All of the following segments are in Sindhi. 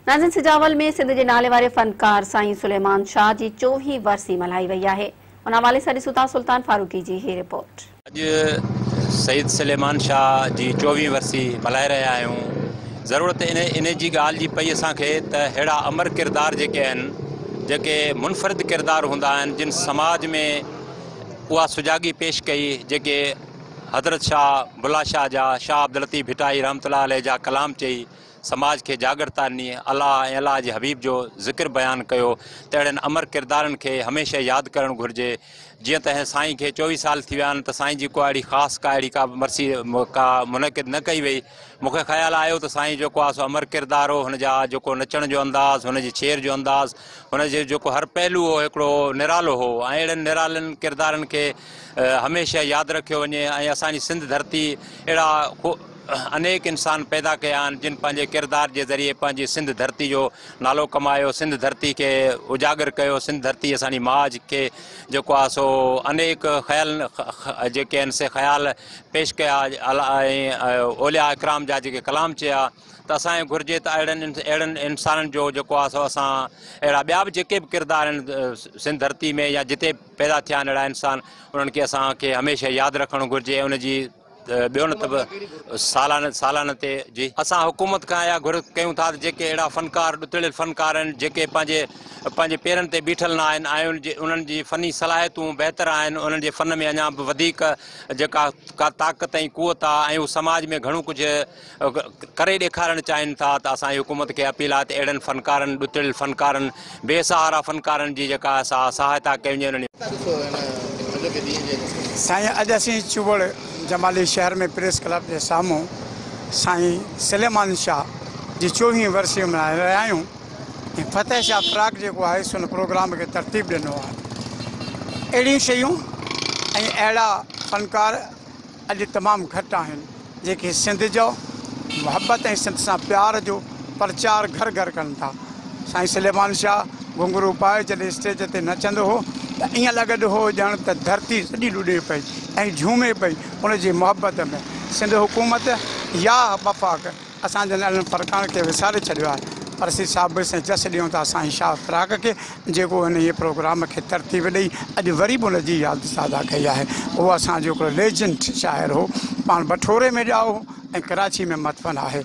ناظرين سجاول ۾ سنڌ جي ناليواري فنڪار سائين سليمان شاهه جي چوويهين ورسي ملهائي وئي آهي ان حوالي سان ڏسون ٿا سلطان فاروقي جي هي رپورٽ. اڄ سيد سليمان شاهه جي چوويهين ورسي ملهائي رهيا آهيون ضرورت ان ان جي ڳالهه جي پئي اسان کي ته ههڙا امر ڪردار جيڪي آهن جيڪي منفرد ڪردار هوندا آهن جن سماج ۾ اها سجاڳي پيش ڪئي جيڪي حضرت شاهه بلا شاهه جا شاهه عبداللطيف ڀٽائي رحمة الله عليه جا ڪلام چئي سماج کي جاڳرتا ڏني، الله ۽ الله جي حبيب جو ذڪر بيان ڪيو ته اهڙن امر ڪردارن کي هميشه ياد ڪرڻ گهرجي. جيئن ته سائين کي 24 سال ٿي ويا آهن ته سائين جي ڪو اهڙي خاص ڪا اهڙي ڪا ورسي ڪا منعقد نه ڪئي وئي. مون کي خيال آيو ته سائين جيڪو آهي سو امر ڪردار هو، هن جا جيڪو نچڻ جو انداز، هن جي ڇير جو انداز، هن جو جيڪو هر پهلو هو هڪڙو نرالو هو ۽ اهڙن نرالن ڪردارن کي هميشه ياد رکيو وڃي ۽ اسان جي سنڌ ڌرتي اهڙا انيڪ انسان پيدا ڪيا آهن جن پنهنجي ڪردار جي ذريعي پنهنجي سنڌ ڌرتي جو نالو ڪمايو سنڌ ڌرتي کي اجاگر ڪيو سنڌ ڌرتي اسان جي ماء کي جيڪو آهي سو انيڪ خيال جيڪي آهن سي خيال پيش ڪيا ۽ اولياء اڪرام جا جيڪي ڪلام چيا ته اسان کي گهرجي ته اهڙن اهڙن انسانن جو جيڪو آهي سو اسان اهڙا ٻيا به جيڪي به ڪردار آهن سنڌ ڌرتي ۾ يا جتي پيدا ٿيا آهن اهڙا انسان انهن کي اسان کي هميشه ياد رکڻ گهرجي ۽ ان جي ٻيو نه ته به سالانه سالانه تي جي اسان حڪومت کان اها گهر ڪيون ٿا ته جيڪي اهڙا فنڪار ڏتڙيل فنڪار آهن جيڪي پنهنجي پنهنجي پيرن تي بيٺل نه آهن ۽ انهن جي فني صلاحيتون بهتر آهن انهن جي فن ۾ اڃا به وڌيڪ جيڪا ڪا طاقت ۽ قوت آهي ۽ هو سماج ۾ گهڻو ڪجهه ڪري ڏيکارڻ چاهين ٿا ته اسان جي حڪومت کي اپيل آهي ته اهڙن فنڪارن ڏتڙيل فنڪارن بي سهارا فنڪارن جي جيڪا سا سهائتا ڪئي وڃي انهن سائين اڄ اسين چوٻڙ جمالي شهر ۾ پريس ڪلب جي سامهون سائين سليمان شاهه جي چوويهين ورسي ملهائي رهيا آهيون ۽ فتح شاهه فراق جيڪو آهي سو ان پروگرام کي ترتيب ڏنو آهي اهڙيون شيون ۽ اهڙا فنڪار اڄ تمام گهٽ آهن جيڪي سنڌ جو محبت ۽ سنڌ سان پيار جو پرچار گهر گهر ڪن ٿا. سائين سليمان شاهه گهنگهرو پائي جڏهن اسٽيج تي نچندو هو ته ائين لڳندو هو ڄڻ ته ڌرتي سڄي لڏي پئي ۽ جهومي پئي ان جي محبت ۾. سنڌ حڪومت يا وفاق اسان جن اهڙن فنڪارن کي وساري ڇڏيو آهي پر اسين شابس ۽ جس ڏيون ٿا سائين شاهه فراق کي جيڪو انهيء پروگرام کي ترتيب ڏئي اڄ وري به ان جي ياد تازه ڪئي آهي. هو اسان جو هڪڙو ليجنڊ شاعر هو. پاڻ بٺوري ۾ ڄائو هو ۽ ڪراچي ۾ مدفن آهي.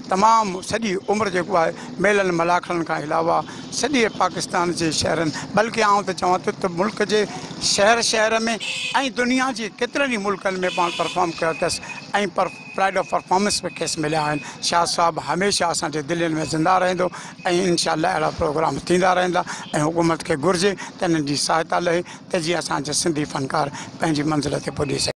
تمام سڄي عمر جيڪو آهي ميلن ملاکڙن کان علاوه سڄي پاڪستان جي شهرن بلڪه آئون ته چوان ٿو ته ملڪ جي شهر شهر ۾ ۽ دنيا جي ڪيترن ئي ملڪن ۾ پاڻ پرفارم ڪيو اٿس ۽ پرائيڊ آف پرفارمنس به کيس مليا آهن. شاهه صاحب هميشه اسان جي دلين ۾ زنده رهندو ۽ انشاء الله اهڙا پروگرام ٿيندا رهندا ۽ حڪومت کي گهرجي ته انهن جي سهائتا لهي ته جيئن اسان جا سنڌي فنڪار پنهنجي منزل تي پڄي سگهن.